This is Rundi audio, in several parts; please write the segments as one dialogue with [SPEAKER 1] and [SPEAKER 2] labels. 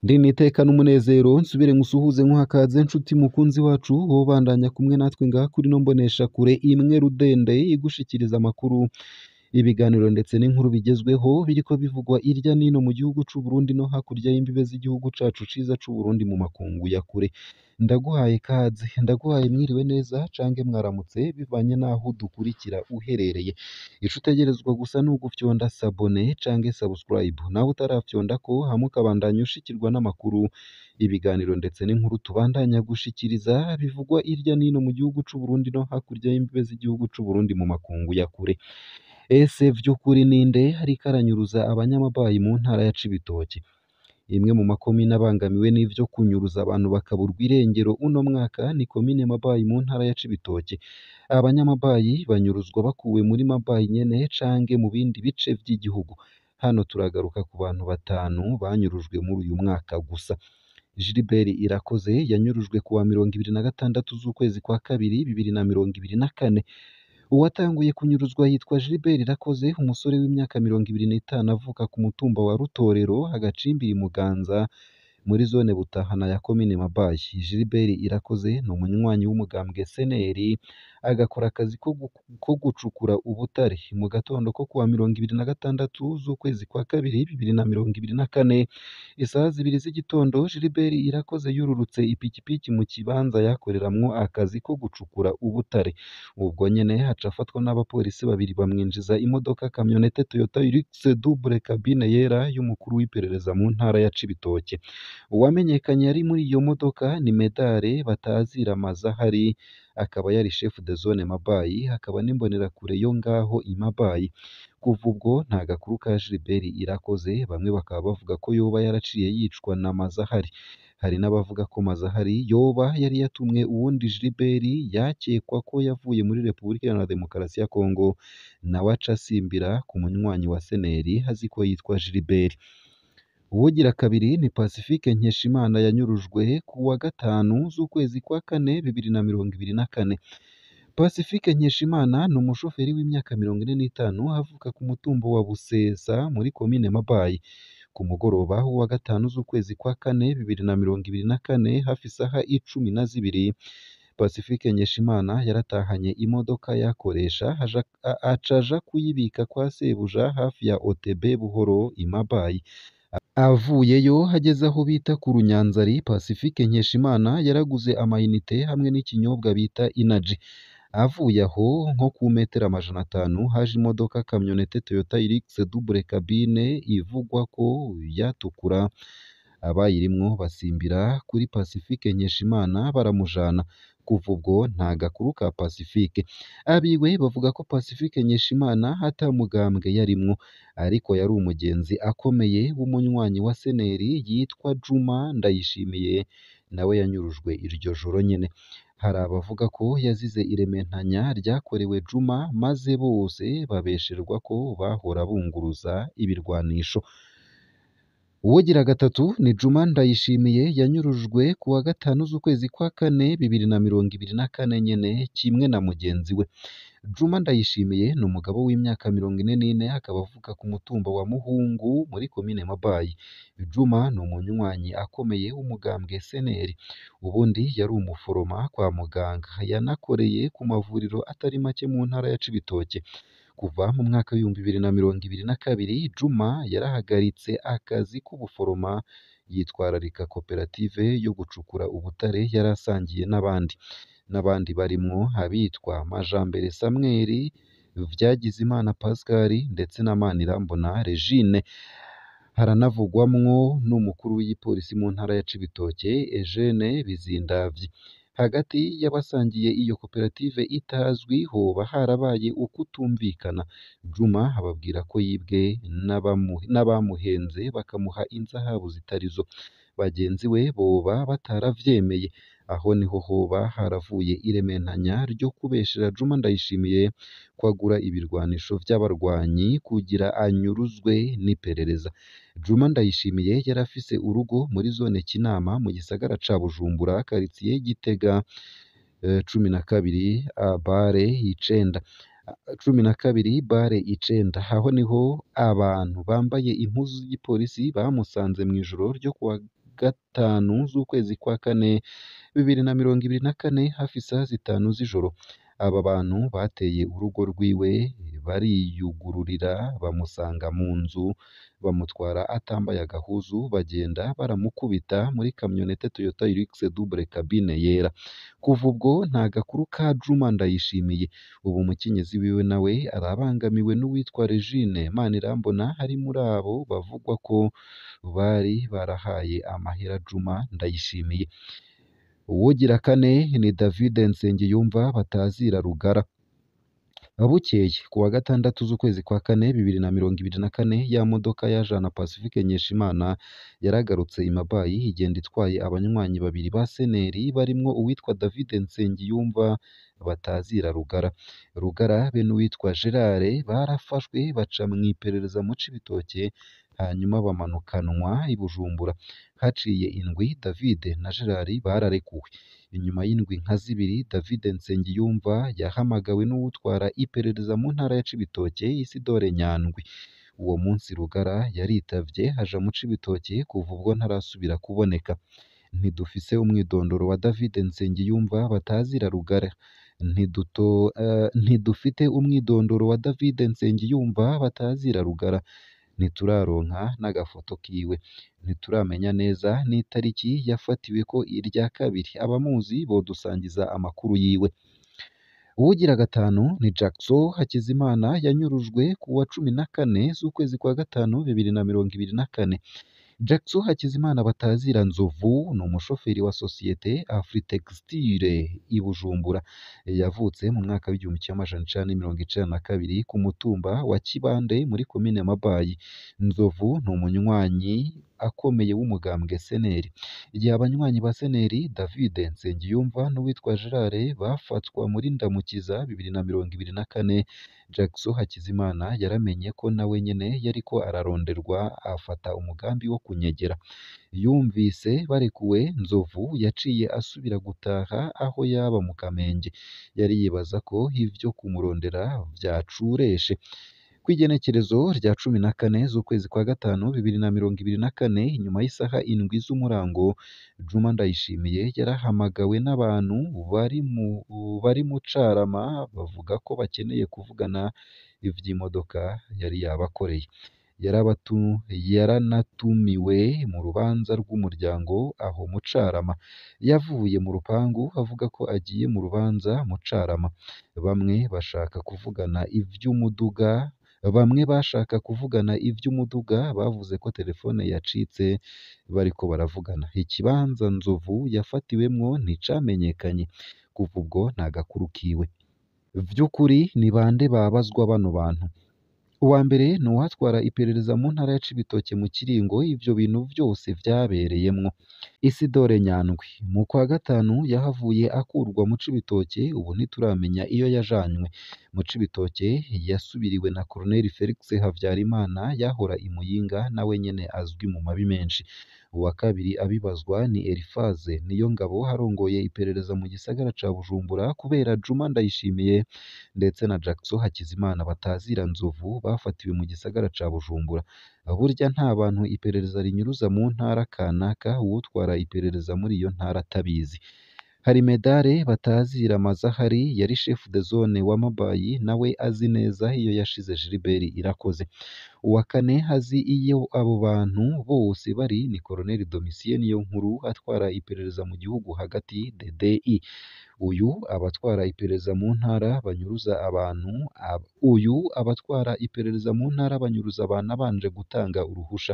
[SPEAKER 1] Ndi niteka n'umunezero nsubire nkusuhuze nkuhakaze nshuti mukunzi wacu wobandanya kumwe natwe ngaha kuri no mbonesha kure imwe rudende igushikiriza amakuru, ibiganiro ndetse n'inkuru bigezweho biriko bivugwa irya nino mu gihugu c'u Burundi no hakurya y'imbibe z'igihugu cacu ciza c'u Burundi mu makungu ya kure. Ndaguhaye kaze, ndaguhaye mwiriwe neza canke mwaramutse bivanye naho udukurikira uherereye. Ico utegerezwa gusa ni ugufyonda sabone canke subscribe, nawe utarafyondako hama ukabandanya ushikirwa n'amakuru, ibiganiro ndetse n'inkuru tubandanya gushikiriza bivugwa irya nino mu gihugu c'u Burundi no hakurya y'imbibe z'igihugu c'u Burundi mu makungu ya kure. Ese vy'ukuri ninde ariko aranyuruza abanyamabayi mu ntara ya Cibitoke? Imwe mu makomine abangamiwe n'ivyo kunyuruza abantu bakaburwa irengero uno mwaka ni komine Mabayi mu ntara ya Cibitoke. Abanyamabayi banyuruzwa bakuwe muri Mabayi nyene canke mu bindi bice vy'igihugu. Hano turagaruka ku bantu batanu banyurujwe muri uyu mwaka gusa. Gilbert Irakoze yanyurujwe kuwa 26 z'ukwezi kwa kabiri 2024. Uwatanguye kunyuruzwa yitwa Gilbert Irakoze, umusore w'imyaka 25 avuka ku mutumba wa Rutorero, agacimbiri Muganza, muri zone Butahana ya komine Mabayi. Gilbert Irakoze ni umunywanyi w'umugambwe CNL, agakora akazi ko gucukura ubutare. Mu gatondo ko kuwa 26 z'ukwezi kwa kabiri 2024, isaha zibiri z'igitondo, Gilbert Irakoze yururutse ipikipiki mu kibanza yakoreramwo akazi ko gucukura ubutare. Ubwo nyene haca afatwa n'abapolisi babiri bamwinjiza imodoka kamyonete Toyota Hilux double cabine yera y'umukuru w'iperereza mu ntara ya Cibitoke. Uwamenyekanye yari muri iyo modoka ni Medare Batazira Mazahari, akaba yari chef de zone Mabayi, hakaba n'imbonerakure yo ngaho i Mabayi. Kuva ubwo nta gakuru ka Gilbert Irakoze, bamwe bakaba bavuga ko yoba yaraciye yicwa na Mazahari. Hari n'abavuga ko Mazahari yoba yari yatumwe uwundi Gilbert yakekwa ko yavuye muri Repubulika Iharanira Demokarasi ya Kongo, nawe aca asimbira ku munywanyi wa CNL azi ko yitwa Gilbert. Uwugira kabiri ni Pacifique Nkeshimana yanyurujwe kuwa gatanu z'ukwezi kwa kane 2024. Pacifique Nkeshimana ni umushoferi w'imyaka 45 avuka ku mutumba wa Busesa muri komine Mabayi. Ku mugoroba w'uwa gatanu z'ukwezi kwa kane 2024 hafi isaha 12, Pacifique Nkeshimana yaratahanye imodoka yakoresha aca aja kuyibika kwa sebuja hafi ya OTB Buhoro i Mabayi. Avuyeyo ageze aho bita ku Runyanzari, Pacifique Nkeshimana yaraguze amayinite hamwe n'ikinyobwa bita Energy. Avuye aho nko ku metero 500 haje imodoka kamyonete Toyota Hilux double cabine ivugwa ko yatukura, abayirimwo basimbira kuri Pacifique Nkeshimana baramujana. Kuva ubwo nta gakuru ka Pacifique. Abiwe bavuga ko Pacifique Nkeshimana ata mugambwe yarimwo, ariko yari umugenzi akomeye w'umunywanyi wa CNL yitwa Juma Ndayishimiye, nawe yanyurujwe iryo joro nyene. Hari abavuga ko yazize irementanya ryakorewe Juma, maze bose babesherwa ko bahora bunguruza ibirwanisho. Uwugira gatatu ni Juma Ndayishimiye yanyurujwe kuwa gatanu z'ukwezi kwa kane 2024 nyene kimwe na mugenzi we. Juma Ndayishimiye ni umugabo w'imyaka 44 akaba avuka ku mutumba wa Muhungu muri komine Mabayi. Juma ni umunywanyi akomeye w'umugambwe CNL. Ubundi yari umuforoma kwa muganga, yanakoreye ku mavuriro atari make mu ntara ya Cibitoke. Kuva mu mwaka w'2022 Juma yarahagaritse akazi k'ubuforoma yitwararika koperative yo gucukura ubutare yari asangiye n'abandi barimwo abitwa Majambere Samuel, Vyagizimana Pascal ndetse na Manirambona Regine. Haranavugwamwo n'umukuru w'igipolisi mu ntara ya Cibitoke Eugene Bizindavyi. Hagati y'abasangiye iyo koperative itazwi hoba harabaye ukutumvikana. Juma ababwira ko yibwe n'abamuhenze bakamuha inzahabu zitarizo. Bagenzi we boba bataravyemeye. Aho niho hoba haravuye irementanya ryo kubeshera Juma Ndayishimiye ko agura ibirwanisho vy'abarwanyi kugira anyuruzwe n'iperereza. Juma Ndayishimiye yari afise urugo muri zone Kinama mu gisagara ca Bujumbura, karitiye Gitega 12 bare 9. 12 bare 9. Aho niho abantu bambaye impuzu z'igipolisi bamusanze mw'ijoro ryo kuwa gatanu z'ukwezi kwa kane 2024 hafi isaha 5 z'ijoro. Aba bantu bateye urugo rwiwe bariyugururira bamusanga mu nzu, bamutwara atambaye agahuzu, bagenda baramukubita muri kamyonete Toyota Hilux double cabine yera. Kuva ubwo nta gakuru ka Juma Ndayishimiye. Ubu umukenyezi wiwe nawe arabangamiwe n'uwitwa Regine Manirambona ari muri abo bavugwa ko bari barahaye amahera Juma Ndayishimiye. Uwugira kane ni David Nsengiyumva batazira Rugara. Bukeye kuwa gatandatu z'ukwezi kwa kane 2024, ya modoka ya Jana Pacifique Nkeshimana yaragarutse i Mabayi igenda itwaye abanywanyi babiri ba Seneri barimwo uwitwa David Nsengiyumva batazira Rugara. Rugara be n'uwitwa Gerard barafashwe baca mw'iperereza mu Cibitoke, hanyuma bamanukanwa i Bujumbura. Haciye indwi David na Gerard bararekuwe. Inyuma y'indwi nka zibiri David Nsengiyumva yahamagawe n'uwutwara iperereza mu ntara ya Cibitoke Isidore Nyandwi. Uwo munsi Rugara yaritavye aja mu Cibitoke, kuva ubwo ntarasubira kuboneka. Ntidufise umwidondoro wa David Nsengiyumva batazira Rugara. Ntidufite umwidondoro wa David Nsengiyumva batazira Rugara. Ntituraronka n'agafoto kiwe. Ntituramenya neza n'itariki yafatiweko irya kabiri. Abamuzi bodusangiza amakuru yiwe. Uwugira gatanu ni Jackson Hakizimana yanyurujwe kuwa 14 z'ukwezi kwa gatanu 2024. Jackson Hakizimana batazira Nzovu ni umushoferi wa sosiyete Afritextile i Bujumbura. Yavutse mu mwaka w'1992 ku mutumba wa Kibande muri komine Mabayi. Nzovu ni umunywanyi akomeye w'umugambwe Seneri. Igihe abanywanyi ba Seneri David Nsengiyumva n'uwitwa Gerard bafatwa muri Ndamukiza 2024, Jackson Hakizimana yaramenye ko nawe nyene yariko araronderwa, afata umugambi wo kunyegera. Yumvise barekuwe, Nzovu yaciye asubira gutaha aho yaba mu Kamenge. Yari yibaza ko ivyo kumurondera vyacureshe. Kw'igenekerezo rya 14 z'ukwezi kwa gatanu 2024, inyuma y'isaha 7 z'umurango, Juma Ndayishimiye yarahamagawe n'abantu bari mu Carama bavuga ko bakeneye kuvugana ivy'imodoka yari yabakoreye. Yaranatumiwe mu rubanza rw'umuryango aho mu Carama. Yavuye mu rupangu avuga ko agiye mu rubanza mu Carama. Bamwe bashaka kuvugana ivy'umuduga Bamwe bashaka kuvugana ivy'umuduga bavuze ko telefone yacitse bariko baravugana. Ikibanza Nzovu yafatiwemwo nticamenyekanye. Kuva ubwo nta gakuru kiwe. Vy'ukuri ni bande babazwa bano bantu? Uwa mbere ni uwatwara iperereza mu ntara ya Cibitoke mu Kiringo ivyo bintu vyose vyabereyemwo. Isidore Nyandwi mu kwa gatanu yahavuye akurwa mu Cibitoke, ubu ntituramenya iyo yajanywe. Mu Cibitoke yasubiriwe na Colonel Felix Havyarimana yahora i Muyinga, nawe nyene azwi mu mabi menshi. Uwa kabiri abibazwa ni Elifaze Niyongabo arongoye iperereza mu gisagara ca Bujumbura kubera Juma Ndayishimiye ndetse na Jackson Hakizimana batazira Nzovu bafatiwe mu gisagara ca Bujumbura. Burya nta bantu iperereza rinyuruza mu ntara kanaka uwutwara iperereza muri iyo ntara atabizi. Hari Medare batazira Mazahari yari chef de zone wa Mabayi, nawe azi neza iyo yashize Gilbert Irakoze. Uwa kane azi iyo abo bantu bose bari ni Colonel Domitien Niyonkuru atwara iperereza mu gihugu hagati DDI. Uyu abatwara iperereza mu ntara banyuruza abantu uyu abatwara iperereza mu ntara banyuruza abantu abanje gutanga uruhusha.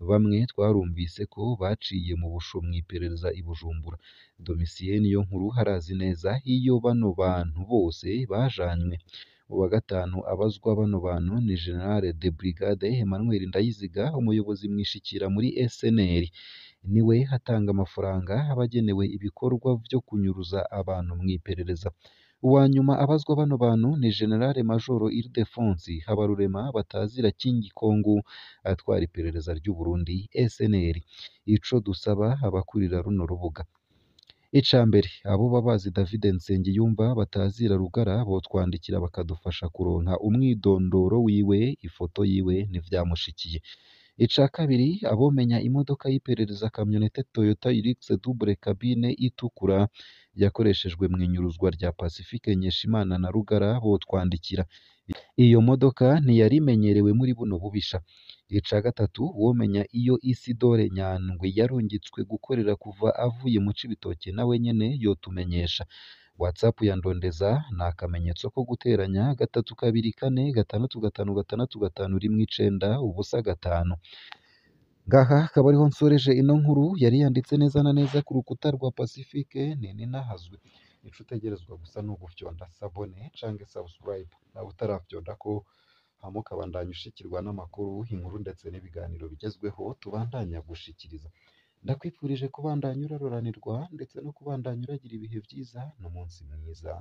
[SPEAKER 1] Bamwe twarumvise ko baciye mu busho mw'iperereza i Bujumbura. Domitien Niyonkuru harazi neza iyo bano bantu bose bajanywe. Uwa gatanu abazwa bano bantu ni General de Brigade Emmanuel Ndayiziga, umuyobozi mwishikira muri SNL. Niwe atanga amafaranga abagenewe ibikorwa vyo kunyuruza abantu mw'iperereza. Uwa nyuma abazwa bano bantu ni General Major Ildefonsi Habarurema batazira Kingi Kongo atwara iperereza ry'u Burundi SNL. Ico dusaba abakurira runo rubuga, Ica mbere, abo babazi David Nsengiyumva batazira Rugara botwandikira bakadufasha kuronka umwidondoro wiwe, ifoto yiwe n'ivyamushikiye. Ica kabiri, abomenya imodoka y'iperereza kamyonete Toyota Hilux double cabine itukura yakoreshejwe mw'inyuruzwa rya Pacifique Nkeshimana na Rugara botwandikira. Iyo modoka ntiyari imenyerewe muri buno bubisha. Ica gatatu, uwomenya iyo Isidore Nyandwi yarungitswe gukorera kuva avuye mu Cibitoke nawe nyene yotumenyesha. WhatsApp ya Ndondeza ni akamenyetso ko guteranya 324 656 519 05. Ngaha akaba ariho nsoreje ino nkuru yari yanditse neza na neza ku rukuta rwa Pacifique Nininahazwe. Ico utegerezwa gusa ni ugufyonda sabone canke subscribe, nawe utarafyonda ko hama ukabandanya ushikirwa n'amakuru, inkuru ndetse n'ibiganiro bigezweho tubandanya gushikiriza. Ndakwifurije kubandanya uraroranirwa ndetse no kubandanya uragira ibihe vyiza n'umunsi mwiza.